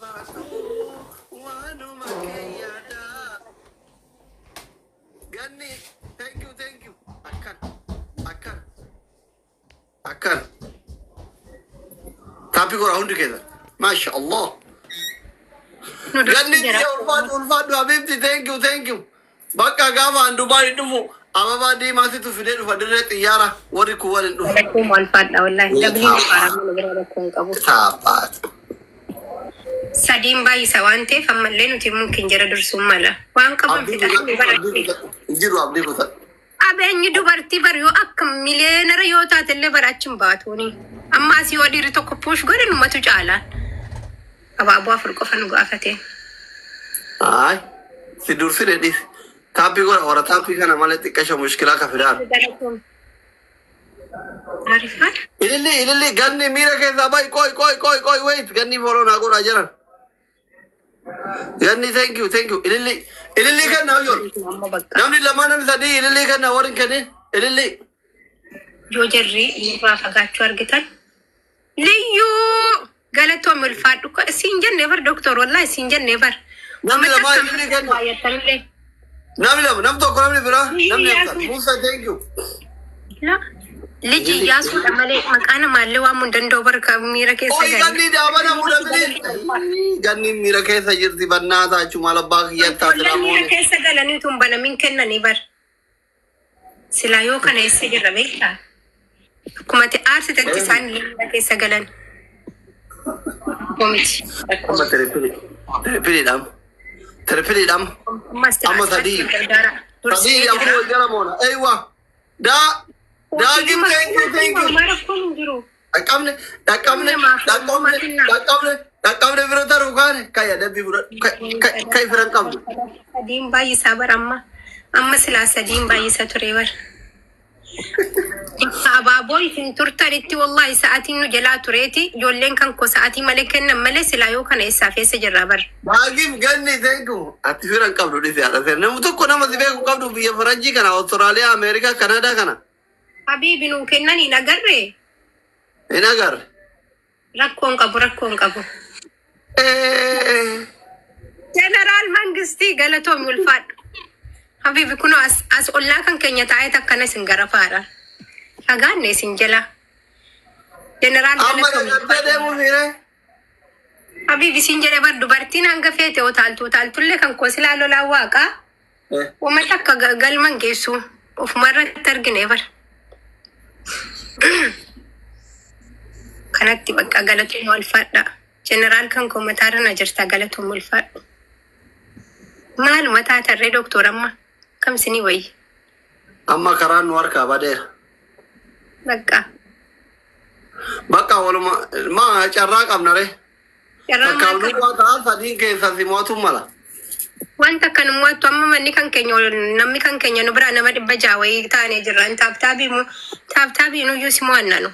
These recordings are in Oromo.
baatu waanuma kee yaada. Ganni, thank you, thank you. Akkan, akkan, akkan. Tap godha hundi keessan. Maasha Allah. Nu dursu Ganni jira. biyya ulfaadhu, ulfaadhu habibti, thank you, thank you. Bakka gaafa an Dubaay dhufu ababaa diimaa situ fidee dhufa dirree xiyyaara, warri kun waliin dhufu. Rakkoo ulfaadha wallaahi. Dabliin dhufaara mana biraa rakkoo hin qabu. Taaphaat. Sadiin baay'isa waan ta'eef ammallee nuti mumkin jara dursuun mala. Waan qaban Abdii fixanii kutadhu, abdii baratti. kutadhu. Jiru, abdii kutadhu. Qabeenyi dubartii bar yoo akka millionaire yoo taatellee bara achi hin baatuuni. Amma asii yoo dhiirri tokko push godhe numatu caalaan. Abaaboo afur qofa nu gaafate. Ay, si dursine dhiisi. Tap godha, warra tap kana malee xiqqasha mushkilaa ka fidaan. Maariifaan? Ililli, ililli, ganni miira keessaa bahi, qoy, qoy, qoy, qoy, wait, ganni follow naa godhaa jiran. Ganni, thank you, thank you. Ililli, ililli kenna hoyyol. Amma bakka. Namni lama, namni sadii ililli kenna, warri hin kennin ililli. Yoo jarri nurraa fagaachuu argitan. Liyyuu galatoom, ulfaadhu. Siin jennee bar doktor, wallahi siin jennee bar. Namni lama ililli kenna. Baay'atanillee. Namni lama, nam tokko, namni biraa, namni Iyyaasuu. aftan. Musa, thank you. Liji Iyyaasuudha malee maqaa namaallee waamuu hin danda'u barka miira keessa Oi, galee. Ganni daabana muda bilis. Ganni miira keessa jirti bannaa taachuu maal abbaa kiyyattaa Ijoolleen miira silaamoon. keessa galanii tun banamin kennanii bar. Silaa yoo kana eessa jirra beektaa? Akkuma ati aarsitetti isaan illee miira keessa galan. Miti. Amma triple. Tripledhaam. Tripledhaam. Ammas Amma sadii. Gargaara. Sadii afur wal jala moona. Eywa. Daa. Daagim, thank you, thank you. Rakkoon hin jiru. Dhaqqabne, dhaqqabne, dhaqqabne, dhaqqabne, dhaqqabne, bira taruu kaane kaya dabbii fudhadhu. Kai firan qabdu. Sadiin baay'isaa bara amma. Amma silaa sadiin baay'isa ture bara. Abaaboo isin turtanitti wallahi sa'aatiin nu jalaa tureeti, ijoolleen kan koo sa'aatii malee kennan malee silaa yoo kana eessaaf eessa jirra bara. Daagim, ganni, thank you. Ati firan qabdu, dhisi haadha seera. Namni tokko nama si beeku qabdu biyya faranjii kana, Awustiraaliyaa, Ameerikaa, Kanaadaa kana. Habiibi, nuu kennan hin agarree? Hin agarre. Rakkoon qabu, rakkoon qabu. Jeneraal Mangistii, galatoomi, ulfaadhu. Habiibi, kunoo as ollaa kan keenya taa'ee akkana isin garafaadha. Fagaanne isin jala. Jeneraal, Amma galatoomi. dhaqqabdee deemuu fiire. Habiibi, isin jedhe bar, dubartiin hanga feete otaaltu otaaltullee kan koo silaa lolaa waaqaa. Uummata akka galman geessu ofuma irratti argine bar. Kanatti bakka galatooma, ulfaadha. Jeneraal kan koo mataarra na jirta, galatooma, ulfaadhu. Maaluma taatarree doktor, amma kam isinii wayyi? Amma karaan nu harkaa badeera. Bakka. Bakka waluma maa carraa qabna re. Carraa maal Takkaaf qabna? duwwaa ta'a, sadiin keessaa si mo'atu mala. Wanta akkanummaattu amma manni kan keenya namni kan keenya nu biraa nama 600 wayii taanee jirra. Tap tapiin tap tapiin iyyuu si mo'anna nu.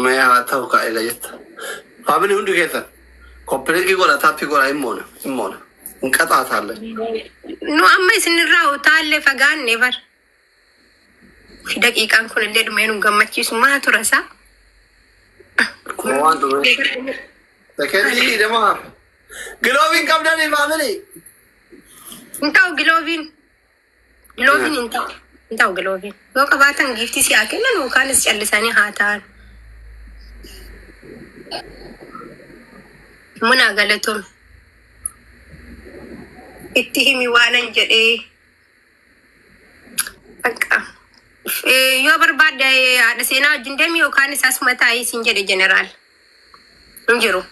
Mee haa ta'u kaa'ela jetta. Family, hundi keessan copy link godha, tap godha, hin moona, hin moona. Hin qaxaataalle. Nu amma isinirraa utaallee fagaanne bar. Daqiiqaan kun illee dhumee nu gammachiisu maa tura isaa? Kun waan dhume. Sekendii nama hafe. Gloveiin qabdanii, family? Hin ta'u gloveiin. Gloveiin hin ta'u. Hin ta'u gloveiin. Yoo qabaatan gift si haa kennan yookaanis callisanii haa ta'an. Munaa, galatoom. Itti himi waanan jedhee. Bakka. Yoo barbaadde haadha seenaa wajjin deemi yookaan isaas taa'ii siin jedhe jeneraal. Hin jiru.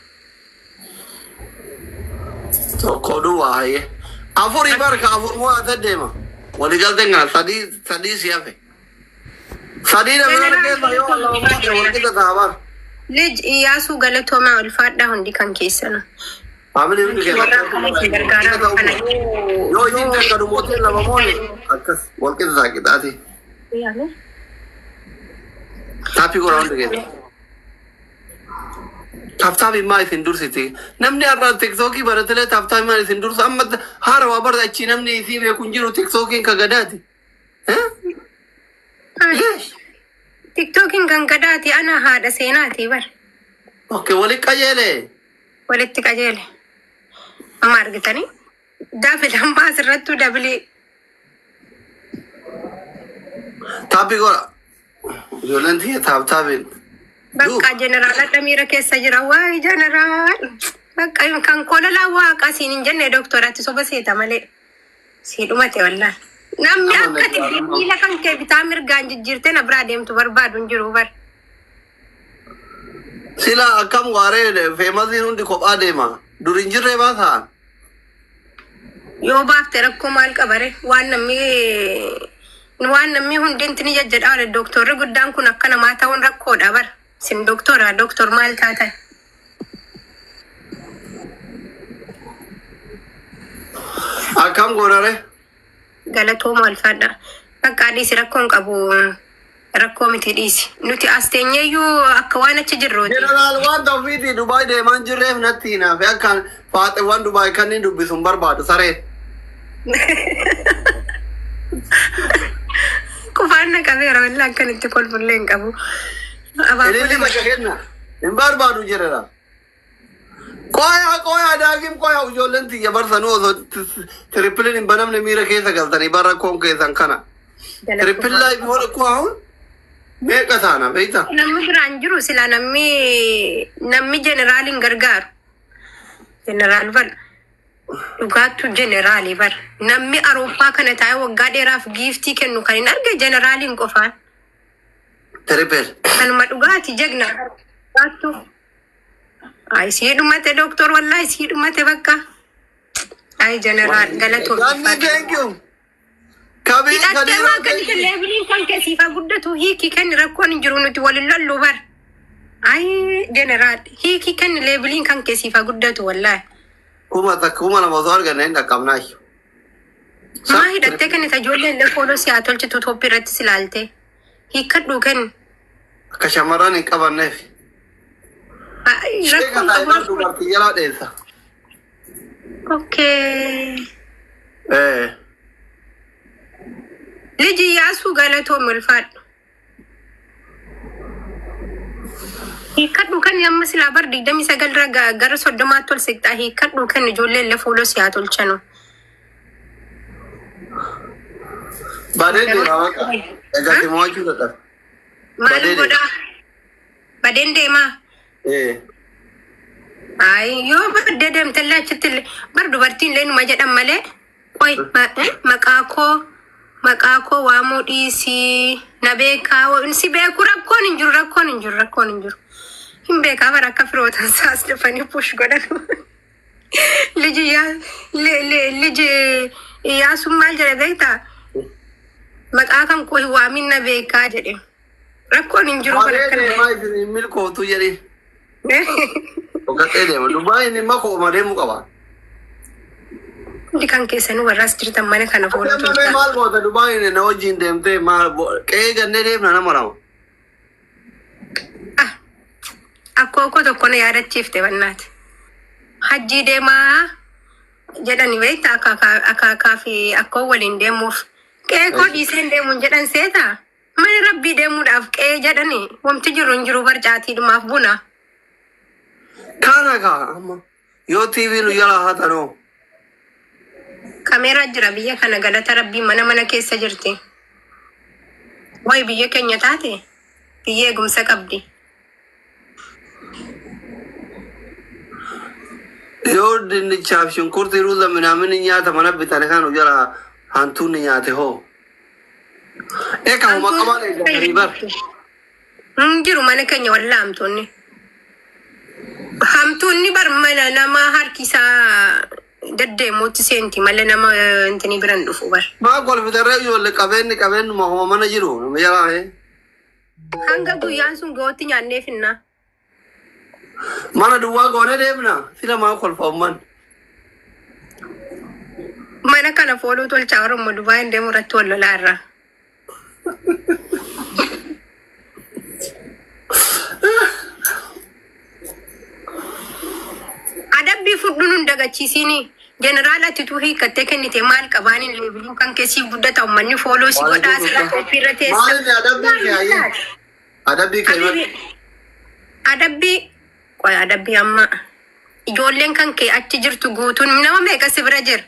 Tokko duwwaa hayyee. Afurii barka, afur mo'ate deema. Waliigalteen kana sadii sadii si hafe. Sadii nama keessa yoo lama mo'ate walqixa ta'a bara. Lij Iyyaasuu, galatoomaa, ulfaadhaa hundi kan keessanu. Family, hundi keessa. Warra akkana isin gargaaraa kana. Yoo isin takka dhumooteen lama moone akkas walqixa ta'a qixaati. Tap godha hundi keessa. Tap tapiin maa isin dursiti? Namni har'a TikTokii baratelee tap tapii maa isin dursa? Amma haara waa barta achii namni isii beeku hin jiru, TikTokiin ka gadaati. TikTokiin kan gadaati, ana haadha seenaati bar. Okay, walitti qajeele. Walitti qajeele. Amma argitanii? Double amma asirrattuu double. Tap godha. Ijoolleen tiyya tap tapiin. Bakka jeneraal adda miira keessa jira. Waay jeneraal. Bakka kan kolalaa waaqa siin hin jenne doktoratti soba seeta malee. Sii dhumate wallaahi. Namni akka ati miila kan kee bitaa mirgaan jijjiirtee na biraa deemtu barbaadu hin jiru bar. Sila akkam waaree famousiin hundi kophaa deema. Dur hin jirree baasaa. Yoo baafte rakkoo maal qabare? Waan namni hundi ni jajjadha wale. Doktorri guddaan kun akka namaa ta'uun rakkoodha bar. Sin doktora, doktor maal taatan? Akkam goonare? Galatooma, alfaadha. Bakka dhiisi, rakkoon qabu, rakkoo miti, dhiisi. Nuti as teenyeeyyuu akka waan achi jirruuti. Jeneraal waan ofiitii Dubaay deemaan jirreef natti hinaafe akkaan faaxewwan Dubaay kanneen dubbisu hin barbaadu sareen. Qufaan na qabeera wallaa, akkan itti kolfullee hin qabu. Ililli bakka kenna. Hin barbaadu jeneraal. Qoyaa qoyaa daagim qoyaa, ijoolleen tiyya barsanuu osoo tripleiin hin banamne miira keessa galtanii bara rakkoon keessan kana. Triple live yoo dhaqu haun meeqa taana beektaa? Namni biraan jiru sila namni jeneraaliin gargaaru. Jeneraal bar dhugaattu jeneraalii bar namni Awurooppaa kana taa'ee waggaa dheeraaf gift kennu kan hin arge jeneraaliin qofaan. Triple. Kanuma dhugaati jegna dhugaattu. Ay, sii dhumate doktor, wallahi sii dhumate bakka. Ay jeneraal, galatoomii. Gaanni, thank you. Kabii Hidhattee kadiiroo, maa thank kan you. leveliin kan keessiifaa guddatu hiikii kenni, rakkoon hin jiru, nuti walin lollu bar. Ay jeneraal, hiikii kenni, leveliin kan keessiifaa guddatu wallahi. 1000, 2000 osoo arganne hin dhaqqabnaa. Maa hidhattee kennita? Ijoolleen illee follow si haa tolchitu, top irratti si ilaalte. Hiikkadhuu kenni. Akka shamarran hin qabanneef. Ay, Sheeka rakkoon taa'ee qabu. dubartii jalaa dheessa. Okay. Eh. Liji Yaasuu, galatoom, ulfaadhu. Hiikkadhuu kenni amma silaa bar 29 irra gara 30tti ol siqxaa, hiikkadhuu kenni, ijoolleen illee follow si haa tolchanu. Badee deema bakka. Egaa mo'achuu dadhabe. Maal Badee deema. godhaa? Badeen deemaa? Eh. Ay, yoo baddee deemtellee achitti illee bar dubartiin illee numa jedhan malee, qoy maqaa koo waamuu dhiisii, na beekaa, si beeku, rakkoon hin jiru, rakkoon hin jiru, rakkoon hin jiru. Hin beekaa bara, akka firootan isaas dhufanii push godhan. Liji yaa liji Iyyaasuun maal jedhe beektaa? Maqaa kan koo hin waamin, na beekaa jedhe. Rakkoon hin jiru kun Badee akkana. deemaa isin hin milkooftu jedhi. Dhokatee deema. Dubbaan inni kooma deemuu qaba. Hundi kan keessanuu warraas jirtan mana kana follow Amma mee tolchaa. maal goota Dubbaan na wajjin deemtee maal qe'ee gannee deemna nama lama. Ah, akkoo koo tokko na yaadachiifte bannaati. Hajjii deemaa jedhani beektaa, akaakaa fi akkoo waliin deemuuf. Qe'ee koo dhiiseen deemuun jedhan seetaa? Mana rabbii deemuudhaaf qe'ee jedhani wanti jiru hin jiru, barcaatiidhumaaf buna. Kana kaa amma yoo TV nu jalaa hatanoo. Kameeraa jira biyya kana, galata rabbii, mana mana keessa jirti. Wayi biyya keenya taate biyya eegumsa qabdi. Yoo dinnichaaf shunkurtii ruuza minaamin nyaata mana bitane kan nu jalaa hantuunni nyaate hoo. Eeka homa qabaan eeggatanii bar. Hin jiru mana keenya walla hamtuunni. Hamtuunni bar mana nama harki isaa deddeemuutti seenti malee nama intini biran dhufu bar. Maa kolfitarree ijoollee, qabeenyi qabeenyuma homa mana jiru nama jalaa hee. Hanga guyyaan sun ga'utti nyaannee finnaa. Mana duwwaa goonee deemna sila maa kolfa umman. Mana kana follow tolchaa, Oromoo Dubaay hin deemu irratti wal lolaa irraa. Adabbii fudhu nun dagachiisiini. Jeneraal, atituu hiikkattee kennite maal qabaaniin leveliin kan keessii guddata, uummanni follow si godhaa, sila top irra teessa. Maal inni adabbii kee hayyee? Adabbii kee Adabbii Qoy adabbii amma ijoolleen kan kee achi jirtu guutuun nama meeqa si bira jira?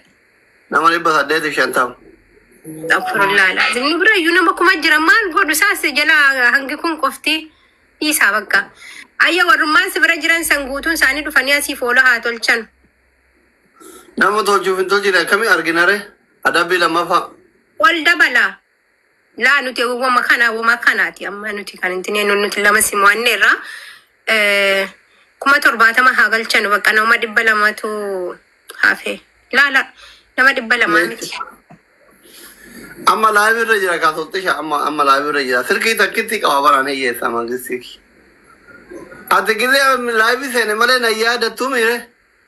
Nama 850. Astaghfirullah alazim. Nu bira iyyuu nama 1000 jira, maal godhu isaas jala hangi kun qofti dhiisaa bakka. Ayya, warrummaan si bira jiran san guutuun isaanii dhufanii asii follow haa tolchan. Nama tolchuuf hin tolchine akkamii arginare? Adabbii lammaffaa. Ol dabala. Laa, nuti wama kana wama kanaati amma nuti kan hin nuti lama si mo'anneerra. 70,000 haa galchanu bakka, nama 200tu hafe. Laala, nama 200 miti. Amma live irra jira kaasottisha, amma live irra jira. Silkii takkitti qaba baraan hiyyeessa mangistii. Ati gisee live seene malee na yaadattu miire,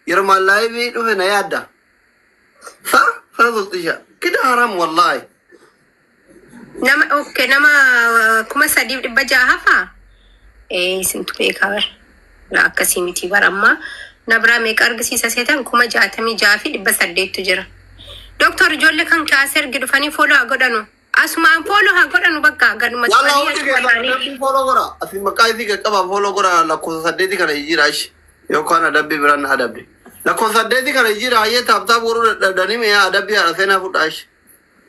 yeroo live dhufe na yaadda. Sa sa sulxisha kida haram wallahi. Nama, okay, nama 3,600 hafaa? Ee, isintu beekaa bara. Laa, akkasii miti bara, amma na biraa meeqa argisiisa seetan? 66,800tu jira. Doktor, ijoollee kan kaasee ergi dhufanii follow haa godhanu. Asumaan follow haa godhanu bakka gaduma Yalla tuqanii hundi asuma keessaa ta'anii. adabbii follow godha. Asii maqaa isii qaqqaba, follow godha, lakkoofsa saddeeti kana jijjiira ishi. Yookaan adabbii biraan na adabbi. Lakkoofsa saddeeti kana jijjiira, hayyee, tap tap godhuu dadhabdanii mi'a adabbii haadha seenaa fudhaa ishi.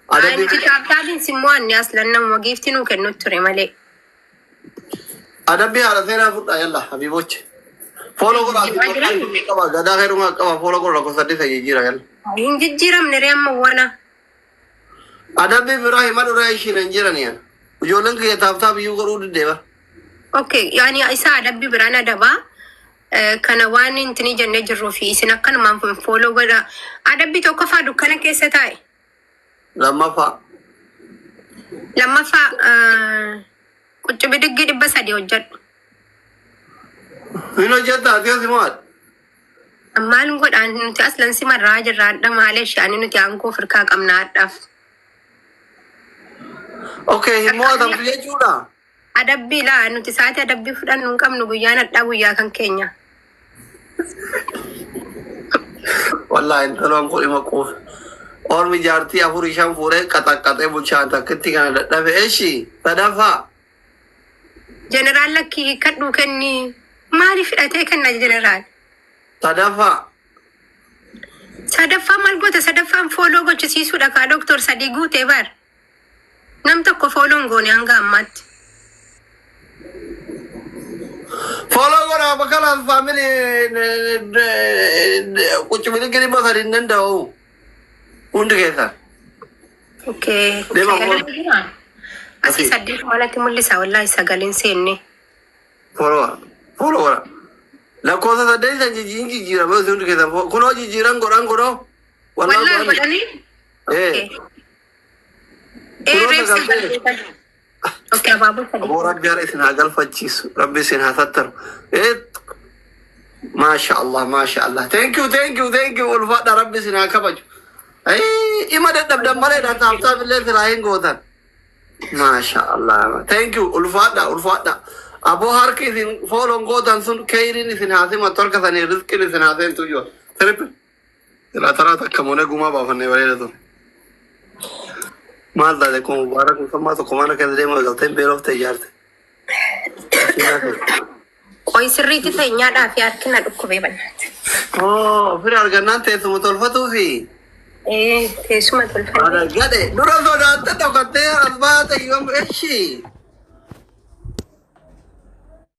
Ay, Adabbii nuti tap tapiin simmoo anni aslan namuma giiftii nuu kennutti ture malee. Adabbii haadha seenaa fudhaa, yalla habiibochi. Follow godha, asii Jijjiiraa maqaa jiran? isii qaqqaba, gadaa heerumaa qaba, follow godha, lakkoofsa saddeeti jijjiira, yalla. Hin jijjiiramne ree amma wana. Adabbii biraa hima dura ishiin hin jiran yaa. Ijoolleen kiyya tap tap iyyuu godhuu diddeeba. Okay, yaani isa adabbii biraan adabaa. Kana waan intini jennee jirruu fi isin akkanumaan follow godha. Adabbii tokkoffaa dukkana keessa taa'e. Lammaffaa. Lammaffaa quccubi diggii 300 hojjedhu. Hin hojjettaa ati asi maal? Maal godhaan, nuti aslan simarraa jirra hadha, maal ishee nuti aangoo firkaa qabna hadhaaf. Okay, hin mo'atamtu jechuudha. Adabbii laa, nuti sa'aatii adabbii fudhannu hin qabnu, guyyaan hadhaa guyyaa kan keenya. Wallahi intaloon kun ima quufe. Ormi jaartii afurii shan fuudhee qaxaqqaxee bulchaan takkitti kana dadhabe. Eshi, sadaffaa. Jeneraal, lakkii hiikkadhuu kenni. Maaliif hidhatee kenna jeneraal? Sadaffaa. Sadaffaa maal goota? Sadaffaan follow gochisiisuudha kaa doktor, sadii guutee bar. Nam tokko follow hin goone hanga ammaatti. Follow godhaa bakka laaf family, qucubili 300 hin danda'u. Hundi keessan. Okay. Deema. Sagaleen Follow. jira? Asii Asii. saddeet malatti mul'isa, wallaahi sagaleen seenne. Follow. Follow godhaa. Lakkoofsa saddeet san jijjiin jijjiirama hundi keessan. Kunoo jijjiiran godhan godhoo. Wallaahi Wallaahi godhanii. godhanii. Okay. Ee, Kunoo reef sagaltee. sagal. Okay, abaaboo sadii. Aboo, Rabbi har'a isin haa galfachiisu. Rabbi isin haa tattaru. Maasha Allah, maasha Allah. Thank you, thank you, thank you. Ulfaadha, Rabbi isin haa kabaju. Ima dadhabdan malee tap tap illee silaa hin gootan. Maasha Allah. Thank you. Ulfaadha, ulfaadha. Aboo, harki isin follow gootan sun keeyriin isin haa simattu, harka sanii rizqiin isin haa seentu jiru. Triple. Silaa taraa takka moonee gumaa baafannee bareeda ture. Maal taate kun mubaarak musammaa tokko mana keessa deemu galteen beelofte ijaarte. Qoy, sirriitti ta'e nyaadhaa fi harki na dhukkubee bannaati. Oo, fira argannaan teessuma tolfatuu fi Ee, teessuma tolfannee. Gadhe dura sodaatte dhokattee as baate yoom eshi.